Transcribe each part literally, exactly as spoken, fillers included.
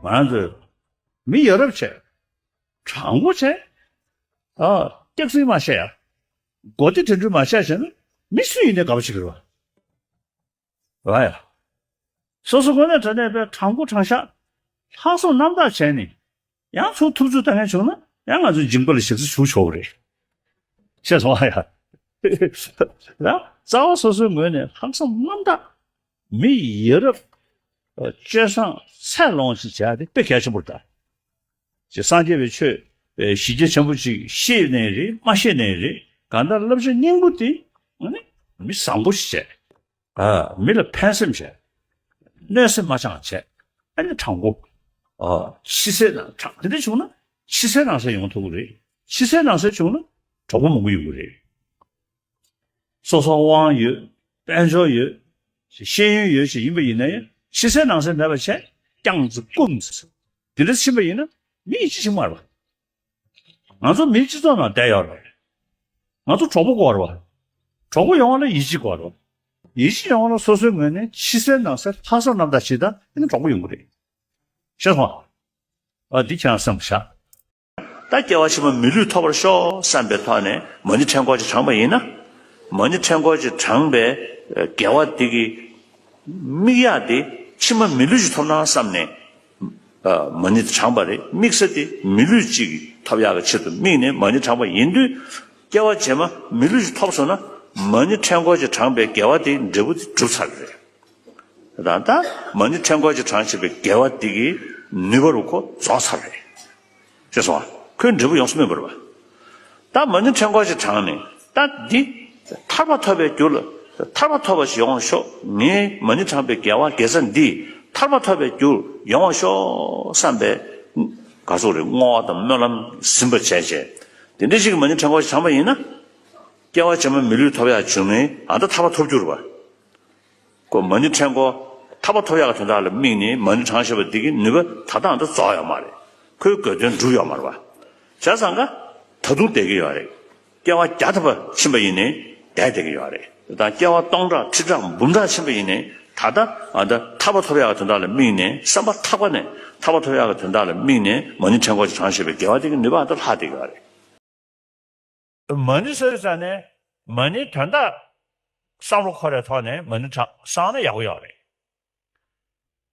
ང་ཚོས་མི་ཡ་རབས་བྱས། དྲང་པོ་བྱས། ཨ། སྐྱག་རྫུན་མ་བཤད་ཡ། མགོ་བདེ་དོན་གྲུབ་མ་བཤད་བྱས་ན་མི་སུ་ཡིན་ནའི་དགའ་པོ་བྱེད་ཀྱི་རེད་བ། རེད་ཡ། སོ་སོ་དངོས་གནས་དྲང་གནས་པའི་དྲང་པོ་དྲང་བཞག་ལྷག་བསམ་རྣམ་དག་བྱས་ནས་ཡང་ཚུར་ཐུབ་ཚོད་བཏང་མཁན་བྱུང་ན་ཡང་ང་ཚོའི་མཇིང་པ་ལ་ཞབས་ཕྱི་ཞུ་ཆོག་གི་རེད། ཤེས་སོང་ཨ་ཡ། ཡང་རྩ་བ་སོ་སོའི་ངོས་ནས་ལྷག་བསམ་རྣམ་དག་མི་ཡ་རབས་སྤྱོད་བཟང་ཚད་ལོངས་ཤིག་བྱས་ཏེ་དཔེ་གལ་ཆེན་པོ་རེད་ད། ཅེས་སངས་རྒྱས་པའི་ཆོས་གཞི་རྒྱ་ཆེན་པོ་ཅིག་ཤེས་ནའི་རེད་མ་ཤེས་ནའི་རེད། གང་ལྟར་བསླབ་བྱ་སྙིང་པོ་དེ་ནི་མི་བཟང་པོ་ཞིག་བྱས། མི་ལ་ཕན་སེམས་བྱས། གནོད་སེམས་མ་བཅངས་བྱས། ཨ་ནི་དྲང་པོ། ཕྱི་གསལ་ནང་དྲང་དེ་འདྲ་བྱུང་ན་ཕྱི་གསལ་ནང་གསལ་ཡོང་ཐུབ་ཀྱི་རེད། ཕྱི་གསལ་ནང་གསལ་བྱུང་ན་གྲོགས་པོ་མང་པོ་ཡོང་གི་རེད། སོ་སོ་དབང་ཡོད། དཔལ་འབྱོར་ཡོད། ཤེས་ཡོན་ཡོད་ཞིག་ཡིན་པ་ཡིན་ན་ཡང་ཕྱི་གསལ་ནང་གསལ་མེད་པ་བྱས་རྐྱང་ཙི་རྐུན་ཙི། དེ་འདྲ་ཕྱིན་པ་ཡིན་ན་མི་ཡིད་ཆེས་ཆེན་པོ་མ་རེད་པ། ང་ཚོ་མིའི་སྤྱི་ཚོགས་ནང་བསྡད་ཡོད་རེད། ང་ཚོ་གྲོགས་པོ་དགོས་རེད་པ། གྲོགས་པོ་ཡོང་བ་ལ་ཡིད་ཆེས་དགོས་རེད་པ། ཡིད་ཆེས་ཡོང་བ་ལ་སོ་སོའི་ངོས་ནས་ཕྱི་གསལ་ནང་གསལ་ལྷག་བསམ་རྣམ་དག་བྱེད་ད་ཨ་ནི་གྲོགས་པོ་ཡོང་གི་རེད། ཤེས་སོང་ཨ། འདི་ཁྱེད་རང་སེམས་བཞག་ད་སྐྱེ་བ་ཕྱི་མ་མི་ལུས་ཐོབ་པར་ཤོག་བསམ་པའི་ཐོག་ནས་མ་ཎི་ཕྲེང་སྐོར་ཅིག་བགྲངས་པ་ཡིན་ན། མ་ཎི་ཕྲེང་སྐོར་ཅིག་བགྲངས་པའི་དགེ་བ་འདི་གི་དམིགས་ཡག་འདི་ཕྱི་མ་མི་ལུས་ཅིག་ཐོབ་ན་བསམ་ནས། མ་ཎི་བགྲངས་པ་རེད། དམིགས་ས་དེ་མི་ལུས་གཅིག་གིས་ཐོབ་ཡག་གི་ཆེད་དུ་དམིགས་ནས་མ་ཎི་བགྲངས་པ་ཡིན་དུས། སྐྱེ་བ་རྗེས་མ་མི་ལུས་ཅིག་ཐོབ་སོང་ན་མ་ཎི་ཕྲེང་སྐོར་ཅིག་བགྲངས་པའི་དགེ་བ་དེ་འབྲས་བུ་དེ་གྲུབ་ཚར་བ་རེད། ད་ལྟ་མ་ཎི་ཕྲེང་སྐོར་ཅིག་བགྲངས་བྱས་པའི་དགེ་བ་དེ་གི་ནུས་པ་རུ་ཁོ་རྫོགས་ཚར་བ་རེད། ཤེས་སོང་ཨ། ཁོའི་འབྲས་བུ་ཡོངས་སུ་སྨིན་པ་རེད་པ། ད་མ་ཎི་ཕྲེང་སྐོར་ཅིག་བགྲངས་ནས་ད་འདི་ཐར་པ་ཐོབ་པའི་རྒྱུ་ལ་ཐར་པ་ཐོབ་པ་ཞིག་ཡོང་བ་ཤོག་ངས་མ་ཎི་བགྲངས་པའི་དགེ་བ་དགེ་རྩ་འདི་ཐར་པ་ཐོབ་པའི་རྒྱུ་ཡོང་བ་ཤོག་བསམ་པའི་ག་ཚོད་རེད་བསྔོ་བ་དང་སྨོན་ལམ་ཟིན་པ་བྱས་བྱས་དེ་འདྲ་ཞིག་གི་མ་ཎི་ཕྲེང་སྐོར་ཅིག་བགྲངས་པ་ཡིན་ན། སྐྱེ་བ་ཕྱི་མ་མི་ལུས་ཐོབ་ཡག་བྱུང་ནས་ཨ་ད་ཐར་པ་ཐོབ་རྒྱུ་རེད་པ། ཁོ་མ་ཎི་ཕྲེང་སྐོར་ཐར་པ་ཐོབ་ཡག་གི་དོན་དག་ལ་དམིགས་ནས་མ་ཎི་བགྲངས་བཞག་པ་འདི་གི་ནུས་པ་ད་ལྟའང་ད་རྫོགས་ཡོད་མ་རེད། ཁོའི་དགོས་དོན་འགྲུབ་ཡོད་མ་རེད་པ། བྱས་ཙང་ཀ་ད་དུང་བསྡད་ཀྱི་ཡོད་རེད། སྐྱེ་བ་བརྒྱ་ཐམ་པ་ཕྱིན་པ་ཡིན་ནའི་བསྡད་བསྡད་ཀྱི་ཡོད་རེད། ད་སྐྱེ་བ་སྟོང་ཕྲག་ཁྲི་ཕྲག་འབུམ་ཕྲག་ཕྱིན་པ་ཡིན་ནའི་ད་ལྟ་ཨ་ད་ཐར་པ་ཐོབ་ཡག་གི་དོན་དག་ལ་དམིགས་ནས་བསམ་པ་ཐག་པ་ནས་ཐར་པ་ཐོབ་ཡག་གི་དོན་དག་ལ་དམིགས་ནས་མ་ཎི་ཕྲེང་སྐོར་ཅིག་བགྲངས་བཞག་པའི་དགེ་བ་དེ་གི་ནུས་པ་ཨ་ད་ལྷག་བསྡད་ཀྱི་ཡོད་རེད། མ་ཎི་ཟེར་ཙང་ནས་མ་ཎིའི་དོན་དག་བསམ་བློ་འཁོར་བའི་ཐོག་ནས་མ་ཎི་བགྲངས་བསམ་ན་ཡག་པོ་ཡོད་རེད།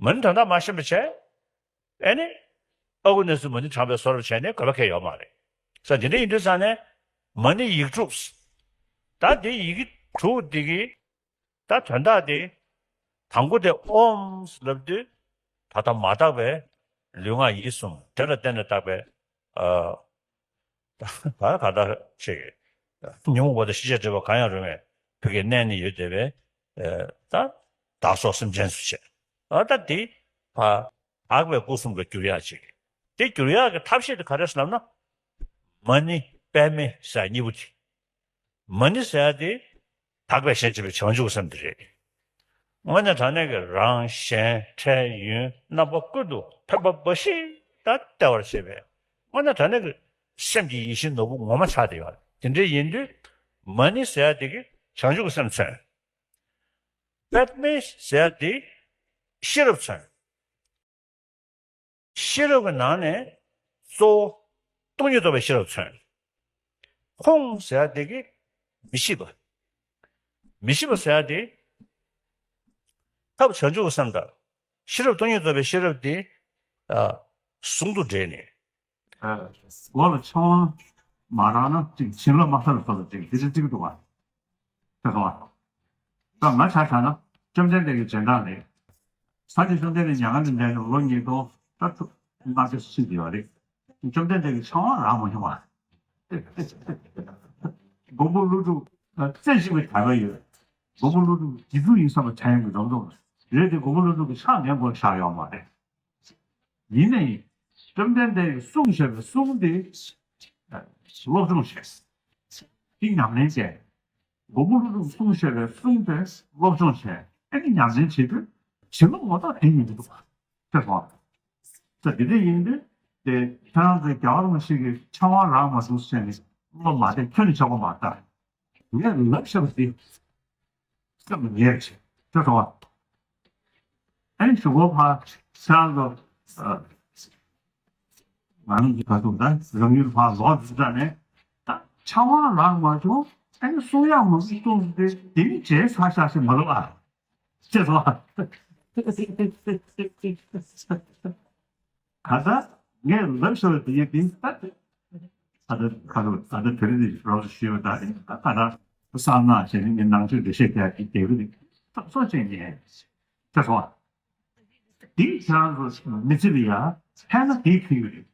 མ་ཎི་དོན་དག་མ་ཤེས་པ་བྱས། ཨེ་ནི། ཨ་ཁུ་གནས་ཚུལ་མ་ཎི་བགྲངས་པའི་བཟོ་འདྲ་བྱས་ནས་དགོས་པ་གང་ཡང་ཡོད་མ་རེད། ས་དེ་འདྲ་ཡིན་དུས་ཙང་ནས་མ་ཎི་ཡིག་དྲུག་ད་དེ་ཡི་གེ་དྲུག་འདི་གི་ད་དོན་དག་དེ། དང་པོ་དེ་ཨོཾ་ལབ་དུས། ད་ལྟ་མ་དག་པའི་ལུས་ངག་ཡིད་གསུམ་དེ་ལ་བརྟེན་ནས་བཏགས་པའི། ཨ། ད་ག་ད་ཅིག་ཉོན་མོངས་པ་དང་ཤེས་བྱའི་སྒྲིབ་པ་གང་ཡང་རུང་བའི་བུ་གའི་གནས་ནི་ཡོད་བསྡད་པའི། ཨ། ད་བདག་སོགས་སེམས་ཅན་སུ་བྱས། ཨ་ད་དེ་ཕ་དག་པའི་སྐུ་གསུམ་ལ་བསྒྱུར་ཡག་ཅིག་དེ་བསྒྱུར་ཡག་གི་ཐབས་ཤེས་དེ་ག་རེ་ཟེར་ལབ་ན། མ་ཎི་པདྨེ་ཟེར་གཉིས་པོ་དེ། མ་ཎི་ཟེར་ཡག་དེ། དག་པའི་ཞེན་བྱེད་པའི་བྱང་ཆུབ་སེམས་དེ་རེད། དངོས་གནས་དྲང་གནས་ཀྱི་རང་གཞན་འཕྲལ་ཡུན་རྣམ་པ་ཀུན་ཏུ་ཕན་པ་འབའ་ཞིག་ད་སྟེར་བར་བྱེད་པའི་དངོས་གནས་དྲང་གནས་ཀྱི་སེམས་ཀྱི་ཡིད་བཞིན་ནོར་བུ་ངོ་མ་ཆགས་བསྡད་ཡོད་རེད། དེ་འདྲ་ཡིན་དུས་མ་ཎི་ཟེར་ཡག་དེ་གིས་བྱང་ཆུབ་ཀྱི་སེམས་མཚོན། པདྨེ་ཟེར་ཡག་དེ་ཤེས་རབ་མཚོན། ཤེས་རབ་ཀྱི་ནང་ནས་གཙོ་བོ་སྟོང་ཉིད་རྟོགས་པའི་ཤེས་རབ་མཚོན། ཁོང་ཟེར་ཡག་དེ་གིས་མི་ཤེས་པ། མི་ཤེས་པ་ཟེར་ཡག་དེ། ཐབས་བྱང་ཆུབ་ཀྱི་སེམས་དང་ཤེས་རབ་སྟོང་ཉིད་རྟོགས་པའི་ཤེས་རབ་དེ། ཨ། ཟུང་དུ་འབྲེལ་ནས། ཨ། མགོ་ལ་ཆང་མ་རག་ན་ཅིག་བྱིན་རླབས་མ་ཐར་ལ་སོགས་པ་ཅིག་དེ་འདྲ་ཅིག་འདུག་པ། དེ་སོང་བ། ད་ང་ཆ་བཞག་ན་བཅོམ་ལྡན་འདས་ཀྱི་རྗེས་འབྲང་ལས། ས་སྐྱ་བཅོམ་ལྡན་འདས་མྱ་ངན་ལས་འདས་ནས་ལོ་ཉིས་སྟོང་ད་ཐུབ་ལྔ་བཅུ་ཕྱིན་ཡོད་རེད། བཅོམ་ལྡན་འདས་ཀྱི་ཕྱག་དབང་རག་མ་མྱོང་བ། མགོན་པོ་ཀླུ་སྒྲུབ་རྩེ་གཅིག་པའི་དད་པ་ཡོད། མགོན་པོ་ཀླུ་སྒྲུབ་རྗེ་བཙུན་ཡིན་བསམ་པའི་དྲན་གྱི་འཛོམས་འཛོམས་རེད་དེ་མགོན་པོ་ཀླུ་སྒྲུབ་ཀྱི་ཕྱག་ལེན་དགོས་བཞག་ཡོད་མ་རེད། ཡིན་ནའི། བཅོམ་ལྡན་འདས་ཀྱིས་གསུངས་བཞག་པའི་གསུང་དེ། སློབ་སྦྱོང་བྱས། དེ་ཉམས་ལེན་བྱས། མགོན་པོ་ཀླུ་སྒྲུབ་གསུངས་བཞག་པའི་གསུང་དེ་སློབ་སྦྱོང་བྱས་ཨ་ནི་ཉམས་ལེན་བྱེད་དུས་བྱིན་རླབས་ངོ་ཐོག་དེ་ཡིན་འདུག་པ། ཐོས་སོང་། ད་དེ་འདྲ་ཡིན་དུས་དེ་ཁྱེད་རང་ཚོའི་རྒྱལ་བ་རིན་པོ་ཆེ་གི་ཕྱག་དབང་རག་མ་བྱུང་ཟེར་ནས་བློ་མ་བདེ་ཁྱོན་ནས་ཆགས་པ་མ་རེད། ངས་ལབ་བཞག་པ་དེ་སེམས་ལ་ངེས་བྱས་ཐོས་སོང་བ། ཨ་ནི་གཞུག་གུ་ཕར་ཁྱེད་རང་ཚོ། ཨ། ང་རང་གི་ག་ཚོད་ད་རང་ཡུལ་ཕར་ལོག་འཛིན་ས་ནས་ད་ཆང་བ་རག་མ་བྱུང་། ཨ་ནི་གསུང་ཡག་མ་གསུང་སྟེ་དེ་ནི་བྱས་ཚར་ཤག་ཞེས་མ་ལབ་ཨ། ཅེས་སོ། ག་ད་ངས་ལབ་ཤོར་བ་དེ་ཡིན་དེ་ད་ད་ཁ་ལོ་ད་ད་དེ་རིང་འདི་རོགས་ཞུས་པ་ད་ད་ད་ད་གསང་སྔགས་བྱས་ནས་ངས་ནང་ཆོས་འགྲེལ་བཤད་རྒྱག་གི་རྒྱག་གི་རེད། ཐག་ཚོ་བཅད་ཉན་ཅེས་སོ། དེ་ཁྱེད་རང་ཚོ་མི་ཚེ་ལ་ཡ་ཕན་ན་དེ་ཕན་གྱི་རེད།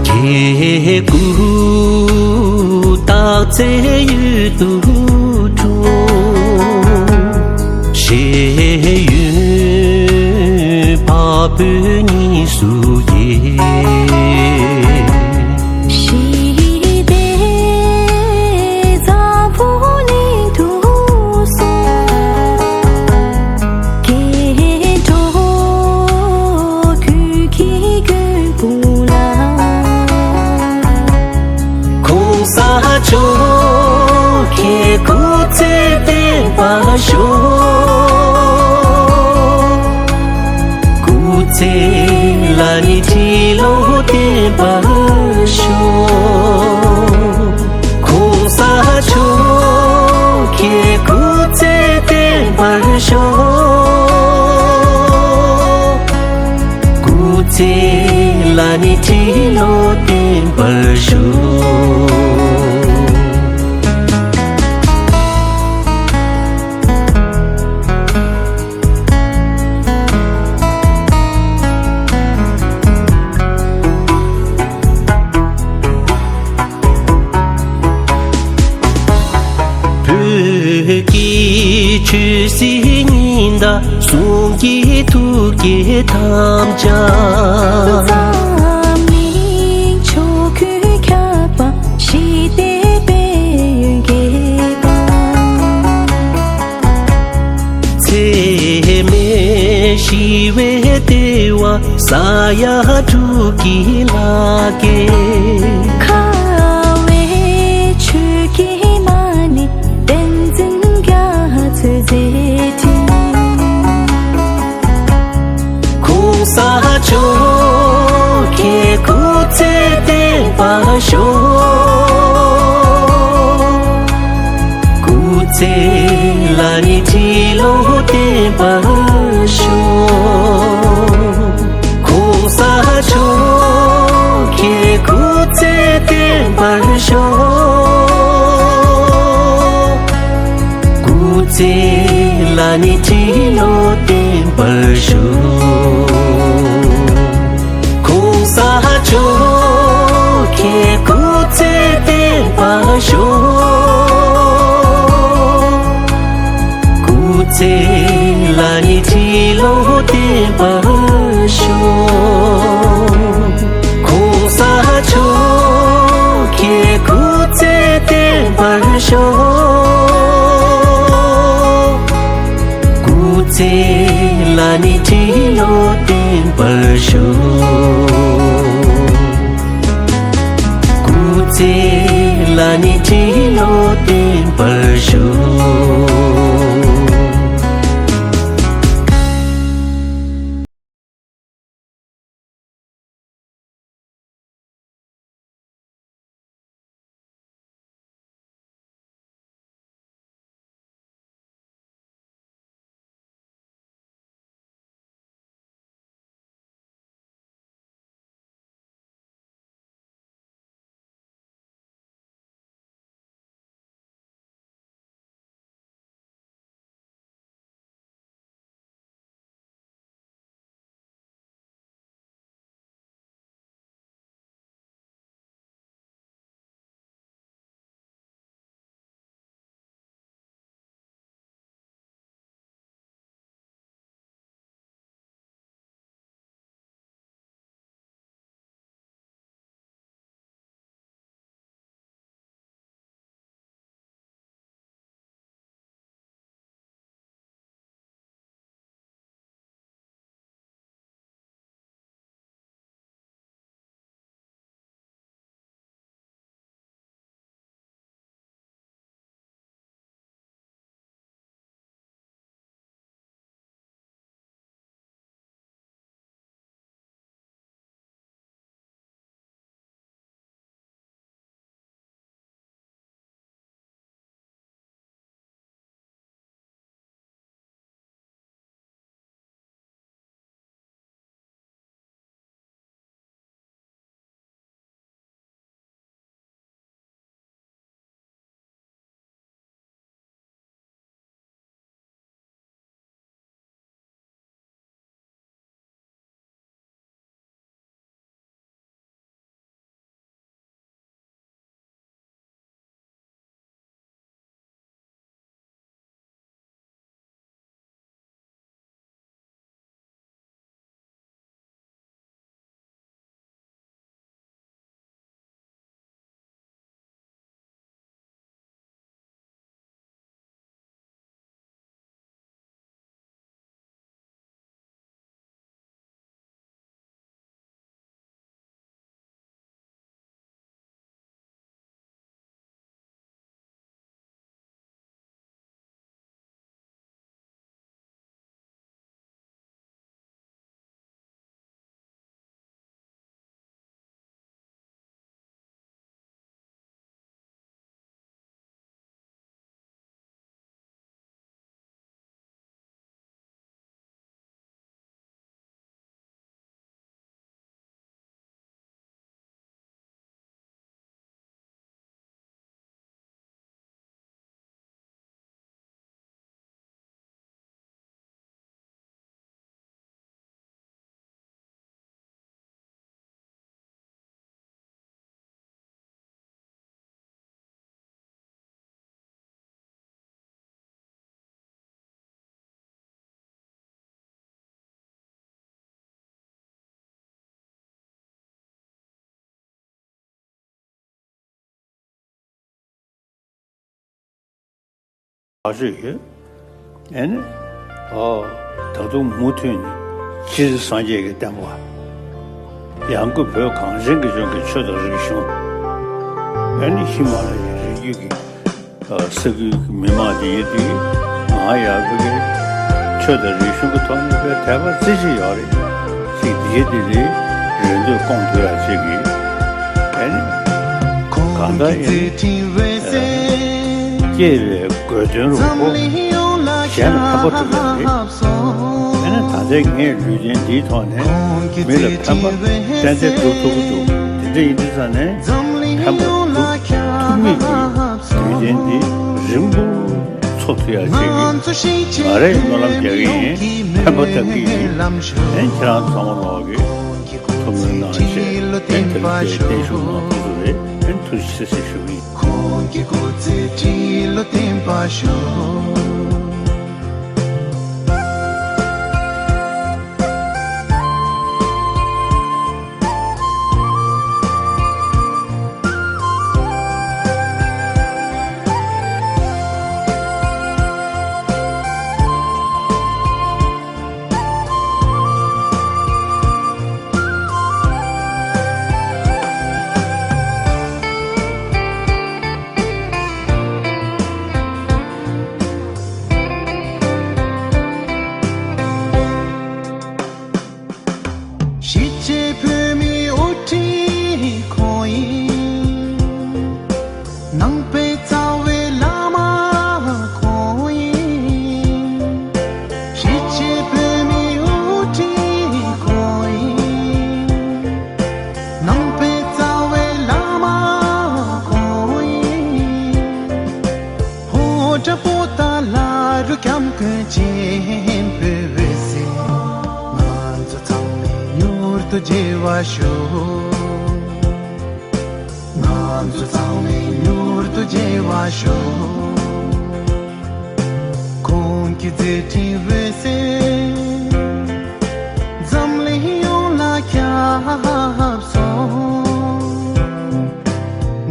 ཁྱེད་སྐུ་སྟག་རྩེ་ཡུལ་དུ་འཁྲུངས། ཤེས་ཡོན་འཕགས་བོད་གཉིས་སུ་རྒྱས། ཞི་བདེ་རྫ་བོ་གླིང་དུ་སོང་། སྐྱེ་འགྲོ་ཀུན་གྱི་མགོན་པོ་ལ། གོང་ས་མཆོག་གི་སྐུ་ཚེ་བརྟན་པར་ཤོག། སྐུ་ཚེ་ལ་ནི་ཁྲི་ལོ་བརྟན་པར་ཤོག། གོང་ས་མཆོག་གི་སྐུ་ཚེ་བརྟན་པར་ཤོག། སྐུ་ཚེ་ལ་ནི་ཁྲི་ལོ་བརྟན་པར་ཤོག། བོད་ཀྱི་ཆོས་སྲིད་གཉིས་ཟླ་ཟུང་གི་ཐུགས་བསྐྱེད་ཐམས་ཅད། འཛམ་གླིང་ཕྱོགས་ཀུན་ཁྱབ་པ་ཞི་བདེ་དཔལ་ཡོན་རྒྱས་པ། འཚེ་མེད་ཞི་བའི་ལྟེ་བ་ས་ཡ་དྲུག་གི་ལྷ་སྐལ། ཁ་བའི་ཆོས་ཀྱི་མ་ཎི་བསྟན་འཛིན་རྒྱ་མཚོའི་མཛད་འཕྲིན། གོང་ས་མཆོག་གི་སྐུ་ཚེ་བརྟན་པར་ཤོག། སྐུ་ཚེ་ལ་ནི་ཁྲི་ལོ་བརྟན་པར་ཤོག། གོང་ས་མཆོག་གི་སྐུ་ཚེ་བརྟན་པར་ཤོག། སྐུ་ཚེ་ལ་ནི་ཁྲི་ལོ་བརྟན་པར་ཤོག། གོང་ས་མཆོག་གི་སྐུ་ཚེ་བརྟན་པར་ཤོག། སྐུ་ཚེ་ལ་ནི་ཁྲི་ལོ་བརྟན་པར་ཤོག། གོང་ས་མཆོག་གི་སྐུ་ཚེ་བརྟན་པར་ཤོག། སྐུ་ཚེ་ལ་ནི་ཁྲི་ལོ་བརྟན་པར་ཤོག། སྐུ་ཚེ་ལ་ནི་ཁྲི་ལོ་བརྟན་པར་ཤོག། ཐག་ཆོད་ཡོད། ཨེ་ནི། ཨོ། ད་དུང་མུ་མཐུད་ནས་སྤྱིར་སངས་རྒྱས་ཀྱི་བསྟན་པ། ཡང་སྒོས་བོད་གངས་ཅན་གྱི་ལྗོངས་ཀྱི་ཆོས་དང་རིག་གཞུང་། ཨེ་ནི་ཧི་མ་ལ་ཡའི་རི་རྒྱུད་ཀྱི་ས་ཁུལ་གྱི་མི་མང་དེ་ཡིན་དུས། ང་ཡང་བོད་ཀྱི་ཆོས་དང་རིག་གཞུང་གི་ཐོག་ནས་དཔེ་དད་པ་རྩེ་གཅིག་ཡོད་རེད། ཅིག་དེའི་དེ་ལས་རེ་འདོད་སྐོང་ཐུབ་ཡག་ཅིག་གིས། ཨེ་ནི། གང་ལྟར་ཨེ་ནི། སྐྱེས་པའི་དགོས་དོན་རུ་ཁོ་གཞན་ལ་ཕན་པ་སྒྲུབ་ཡག་རེད། ཨེ་ནི་ད་ལྟའི་ངས་ལུས་རྟེན་འདིའི་ཐོག་ནས་མི་ལ་ཕན་པ་ཏན་ཏན་སྒྲུབ་ཐུབ་ཀྱི་འདུག་དེ་འདྲ་ཡིན་དུས་ཙང་ནས་ཕན་པ་སྒྲུབ་ཐུབ་མིན་གྱི་ལུས་རྟེན་འདི་རིང་པོ་འཚོ་ཐུབ་ཡག་ཅིག་གི་ང་རས་སྨོན་ལམ་རྒྱག་གི་ཡིན། ཕན་པ་ཐོབ་ཀྱི་ཡིན། ཨེ་ནི་ཁྱེད་རང་ཚང་མ་ལོག་གི་ཐུགས་སྨོན་གནང་བྱས། ཨེ་ནི་དེ་རིང་དེ་བརྟན་བཞུགས་གནང་ཐུབ་ཀྱི་རེད། ཨེ་ནི་ཐུགས་རྗེ་ཆེ་ཞུ་གི་ཡིན། ཁོང་གི་སྐུ་ཚེ་ཁྲི་ལོ་བརྟན་པར་ཤོག། གཞིས་བྱེས་བོད་མིའི་དབུ་ཁྲིད་ཁོང་ཡིན། ནང་པའི་རྩ་བའི་བླ་མ་ཁོང་ཡིན། གཞིས་བྱེས་བོད་མིའི་དབུ་ཁྲིད་ཁོང་ཡིན། ནང་པའི་རྩ་བའི་བླ་མ་ཁོང་ཡིན། ཕོ་བྲང་པོ་ཏཱ་ལ་རུ་སྐྱབས་མགོན་ཆེན་པོའི་འོད་ཟེར། ང་ཚོ་ཚང་མས་མྱུར་དུ་མཇལ་བར་ཤོག། ང་ཚོ་ཚང་མས་མྱུར་དུ་མཇལ་བར་ཤོག། ཁོང་གི་མཛད་འཕྲིན་འོད་ཟེར་འཛམ་གླིང་ཡོངས་ལ་ཁྱབ་སོང་།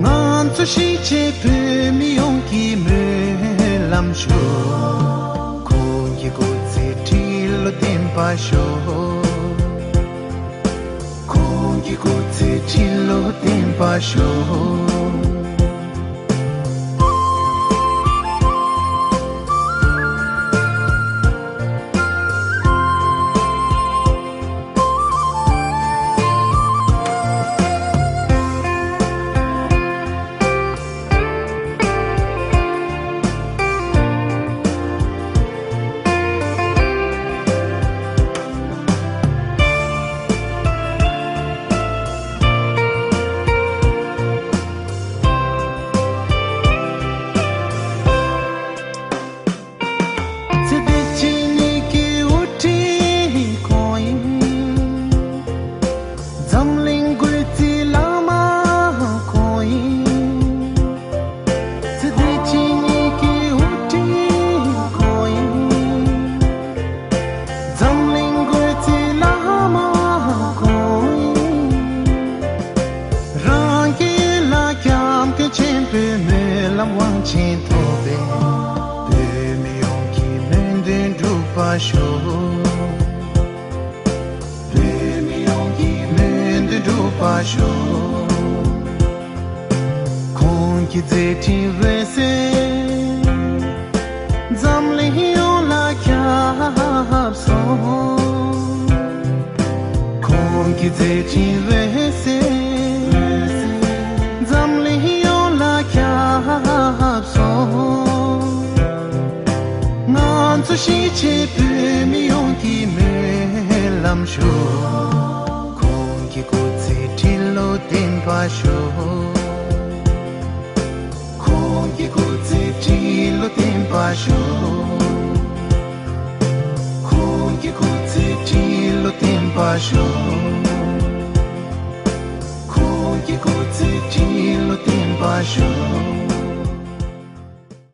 ང་ཚོ་གཞིས་བྱེས་བོད་མི་ཡོངས་ཀྱི་སྨོན་ལམ་ཞུ། ཁོང་གི་སྐུ་ཚེ་ཁྲི་ལོ་བརྟན་པར་ཤོག། ཁོང་གི་སྐུ་ཚེ་ཁྲི་ལོ་བརྟན་པར་ཤོག། ཚེ་འདི་ཕྱི་གཉིས་ཀྱི་དབུ་ཁྲིད་ཁོང་ཡིན། འཛམ་གླིང་གོས་བརྩེགས་བླ་མ་ཁོང་ཡིན། ཚེ་འདི་ཕྱི་གཉིས་ཀྱི་དབུ་ཁྲིད་ཁོང་ཡིན། འཛམ་གླིང་གོས་བརྩེགས་བླ་མ་ཁོང་ཡིན། རང་གི་ཡུལ་ལ་སྐྱབས་མགོན་ཆེན་པོའི་སྨོན་ལམ་དབང་ཆེན་ཐོབ་པའི་བོད་མི་ཡོངས་ཀྱི་སྨོན་འདུན་འགྲུབ་པར་ཤོག། བོད་མི་ཡོངས་ཀྱི་སྨོན་འདུན་འགྲུབ་པར་ཤོག། ཁོང་གི་མཛད་འཕྲིན་འོད་ཟེར་འཛམ་གླིང་ཡོངས་ལ་ཁྱབ་སོང་། ཁོང་གི་མཛད་འཕྲིན་འོད་ཟེར་འཛམ་གླིང་ཡོངས་ལ་ཁྱབ་སོང་། ང་ཚོ་གཞིས་བྱེས་བོད་མི་ཡོངས་ཀྱི་སྨོན་ལམ་ཞུ། ཁོང་གི་སྐུ་ཚེ་ཁྲི་ལོ་བརྟན་པར་ཤོག། ཁོང་གི་སྐུ་ཚེ་ཁྲི་ལོ་བརྟན་པར་ཤོག། ཁོང་གི་སྐུ་ཚེ་ཁྲི་ལོ་བརྟན་པར་ཤོག། ཁོང་གི་སྐུ་ཚེ་ཁྲི་ལོ་བརྟན་པར་ཤོག།